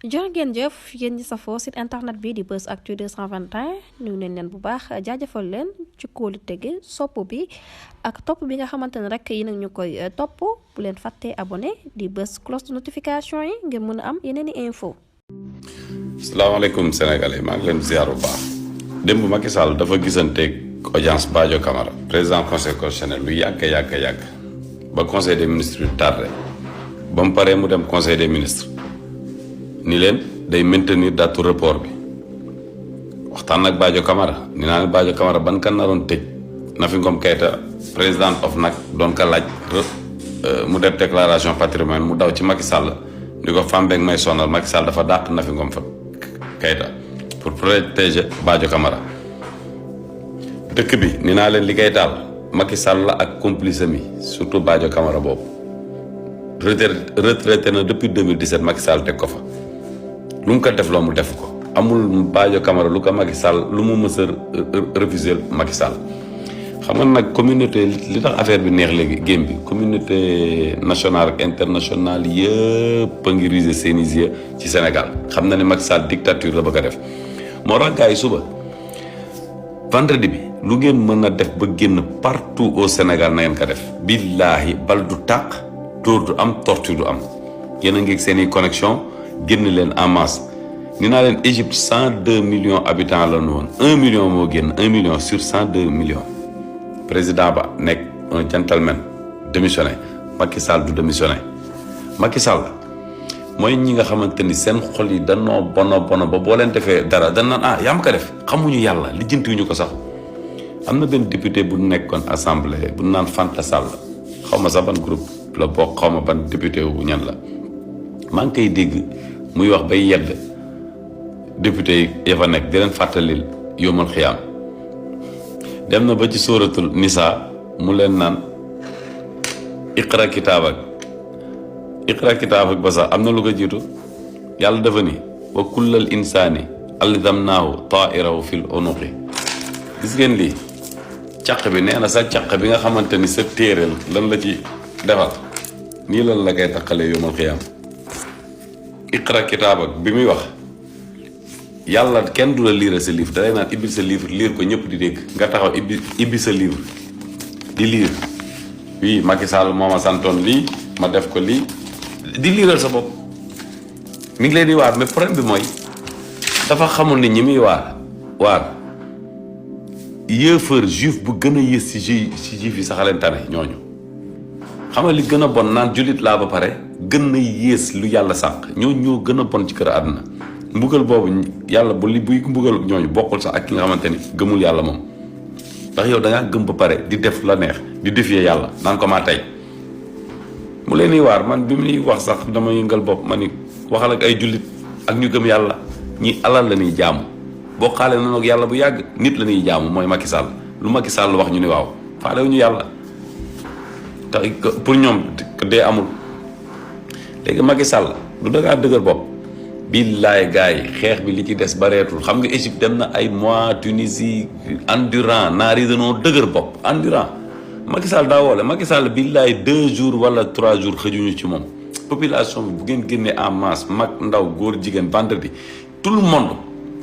jërë ngeen jëf yéen ñi safoo site internet bi di Buzz Actu 221 nuyu nañ leen bu baax jaajëfal leen ci kóolu tege sopp bi ak topp bi nga xamante ne rek yi nag ñu koy topp bu leen fàttee abonné di bës cloche de notification yi ngir mën a am yeneen i info. salaamaaleykum sénégalais maa ngi leen ziar bu baax démb Macky Sall dafa gisanteeg audience Badio Camara président conseil constitutionnel lu yàgg ba conseil des ministres yu tardé ba mu paree mu dem conseil des ministres ni leen day maintenir date report bi waxtaan nag Badio Camara ni naa ne Badio Camara ban kan naroon tëj Nafi Ngom Keïta président of nag doon ka laaj mu def déclaration patrimoine mu daw ci Macky Sall ni ko Fambeeg may sonal Macky Sall dafa dàq Nafi Ngom Keïta pour protéger Badio Camara dëkk bi ni naa leen li koy daal Macky Sall la ak complice mi surtout Badio Camara boobu retraité na depuis 2017 Macky Sall teg ko fa lu mu ko def loo mu def ko amul Badio Camara lu ko Macky Sall lu mu mës a refuser Macky Sall xam nga nag communauté li tax affaire bi neex léegi game bi communauté nationale ak internationale yëpp a ngi riser seeni yeux ci Sénégal xam na ne Macky Sall dictature la bëgg a def moo tax gars yi suba vendredi bi lu ngeen mën a def ba génn partout au Sénégal na ngeen ko def billaahi bal du tàq dóor du am torture du am yéen a ngi seeni connexion génn leen en masse ni naa leen Égypte 102 millions habitants la nu woon 1 million moo génn 1 million sur 102 millions président ba nekk un gentleman démissionné Macky Sall du démissionné Macky Sall mooy ñi nga xamante ni seen xol yi danoo bono ba boo leen defee dara dan naan yaa ma ko def xamuñu yàlla lijjantiwuñu ko sax am na benn député bu nekkoon assemblée bu naan Fanta Sall xaw ma sax ban groupe la bokk xaw ma ban député wu ñan la maa ngi koy dégg muy wax bay yedd député yi ya fa nekk di leen fàttalil yóomal xiyaam dem na ba ci sóoratul Nisa mu leen naan iqra kitaabak ba sax am na lu ko jiitu yàlla dafa ni wa kullal insaani alzamnaahu taa'irahu fil unuqi gis ngeen lii caq bi nee na sa caq bi nga xamante ni sa téeréel lan la ci defal nii lan la koy taqalee yóomal xiyaam iqra kitaabak bi muy wax yàlla kenn du la lire sa livre da lay naan ibbi sa livre lire ko ñëpp di dégg nga taxaw ibbi sa livre di lire oui Macky Sall moo ma santoon lii ma def ko lii di liiral sa bopp mi ngi leen di waar mais problème bi mooy dafa xamul ni ñi muy waar yéefar juif bu gën a yées si juif yi sax leen tane ñooñu xam nga li gën a bon naan jullit laa ba pare gën a yées lu yàlla sànq ñoo gën a bon ci kër àdduna mbugal boobu yàlla buy mbugal ñooñu bokkul sax ak ki nga xamante ni gëmul yàlla moom ndax yow da ngaa gëm ba pare di def la neex di défier yàlla naan ko maa tey mu leen di waar man bi muy wax sax dama yëngal bopp ma ni waxal ak ay jullit ak ñu gëm yàlla ñi alal la ñuy jaamu boo xaale na nag yàlla bu yàgg nit la ñuy jaamu mooy Macky Sall lu Macky Sall wax ñu ni waaw faale wu ñu yàlla te pour ñoom dee amul léegi Macky Sall du dangaa dëgër bopp billaay gars yi xeex bi li ci des bareetul xam nga Égypte dem na ay mois Tunisie endurant naar yi dañoo dëgër bopp endurant Macky Sall daa woole Macky Sall billaay 2 jours wala 3 jours xëjuñu ci moom population bi bu ngeen génnee en masse mag ndaw góor jigéen vendredi tout le monde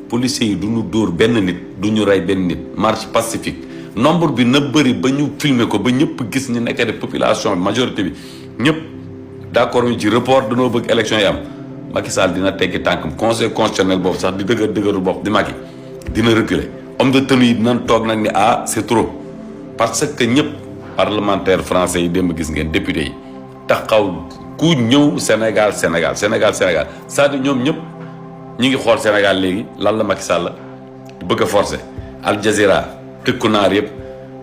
policiers yi du ñu dóor benn nit du ñu rey benn nit marche pacifique nombre bi na bëri ba ñu filmer ko ba ñëpp gis ñu nekk de population bi majorité bi ñëpp d'accord ñu ci report dañoo bëgg élection yi am Macky Sall dina teggi tànkam conseil constitutionnel boobu sax di dëgëru bopp di Macky dina reculer homme de tenue yi dinañ toog nag ni c'est trop parce que ñëpp parlementaire français yi démb gis ngeen député yi taxaw ku ñëw Sénégal c'est-à-dire ñoom ñëpp ñi ngi xool Sénégal léegi lan la Macky Sall bëgg a forcer Al Jazeera tëkku naar yëpp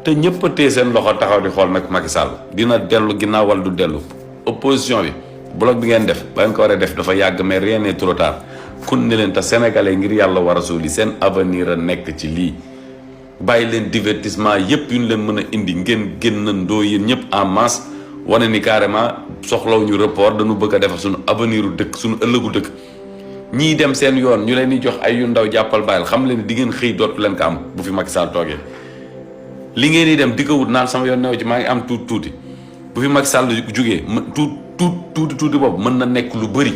te ñëpp a téye seen loxo taxaw di xool nag Macky Sall dina dellu ginnaaw wala du dellu opposition bi bloc bi ngeen def ba ngeen ko war a def dafa yàgg mais rien n'est trop tard kun ne leen te sénégalais ngir yàlla war a suuli seen avenir a nekk ci lii bàyyi leen divertissement yëpp yu ñu leen mën a indi ngeen génnandoo yéen ñëpp en masse wane ni carrément soxlaw ñu report dañu bëgg a defar suñu avenir u dëkk suñu ëllëgu dëkk ñii dem seen yoon ñu leen di jox ay yu ndaw jàppal bàyyil xam leen di ngeen xëy dootu leen ko am bu fi Macky Sall toogee li ngeen di dem di ko wut naan sama yoon new ci maa ngi am tuuti bu fi Macky Sall jugee tuuti boobu mën na nekk lu bëri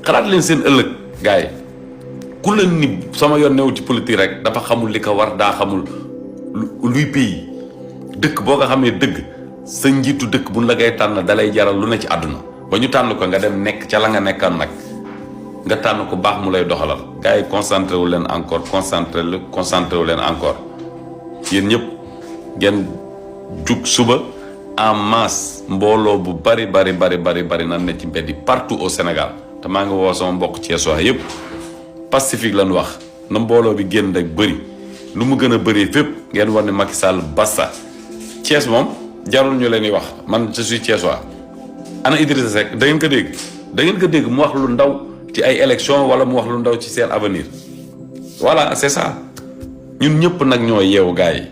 xalaat leen seen ëllëg gars yi ku leen ni sama yoon newu ci politique rek dafa xamul li ko war daa xamul luy pays dëkk boo ko xamee dëgg sa njiitu dëkk buñ la ngay tànn dalay jaral lu ne ci àdduna ba ñu tànn ko nga dem nekk ca la nga nekkoon nag nga tànn ko baax mu lay doxalal gars yi concentré wu leen encore concentré wu leen encore yéen ñëpp ngeen jug suba en masse mbooloo bu bari nan ne ci mbedd yi partout au Sénégal te maa ngi woo sama mbokk Thiessois yëpp pacifique lañ wax na mbooloo bi génn rek bëri lu mu gën a bëree fépp ngeen war ne Macky Sall basta Thiès moom jarul ñu leen di wax man je suis Thiessois ana Idrissa Seck da ngeen ko dégg mu wax lu ndaw ci ay élection wala mu wax lu ndaw ci seen avenir voilà c'est ça ñun ñëpp nag ñoo yeewu gars yi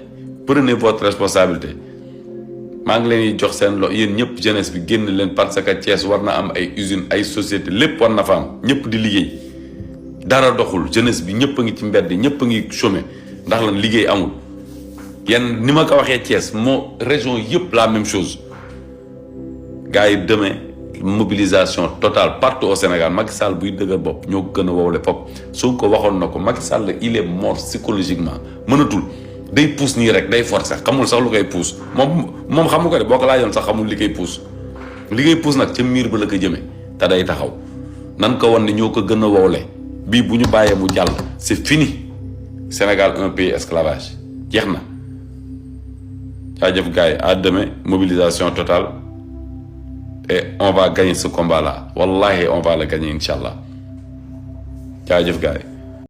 prenez votre responsabilité maa ngi leen di jox seen yéen ñëpp jeunesse bi génn leen parce que Thiès war na am ay usines ay société lépp war na fa am ñëpp di liggéey dara doxul jeunesse bi ñëpp a ngi ci mbedd ñëpp a ngi chômé ndax lan liggéey amul yan ni ma ko waxee Thiès moo région yëpp la même chose gars yi demain mobilisation totale partout au Sénégal Macky Sall buy dëgër bopp ñoo gën a wowle fop Sonko waxoon na ko Macky Sall il est mort psychologiquement mënatul day pousse nii rek day forcer xamul sax lu koy pousse moom xamu ko de boo ko laajoon sax xamul li koy pousse nag ca miir ba la ko jëmee te day taxaw nan ko wan ne ñoo ko gën a wowle bii bu ñu bàyyee mu jàll c'est fini Sénégal un pays esclavage jeex na jaajëf gars yi à demain mobilisation totale et on va gagner ce combat là wallahi on va le gagner inchallah jaajëf gars yi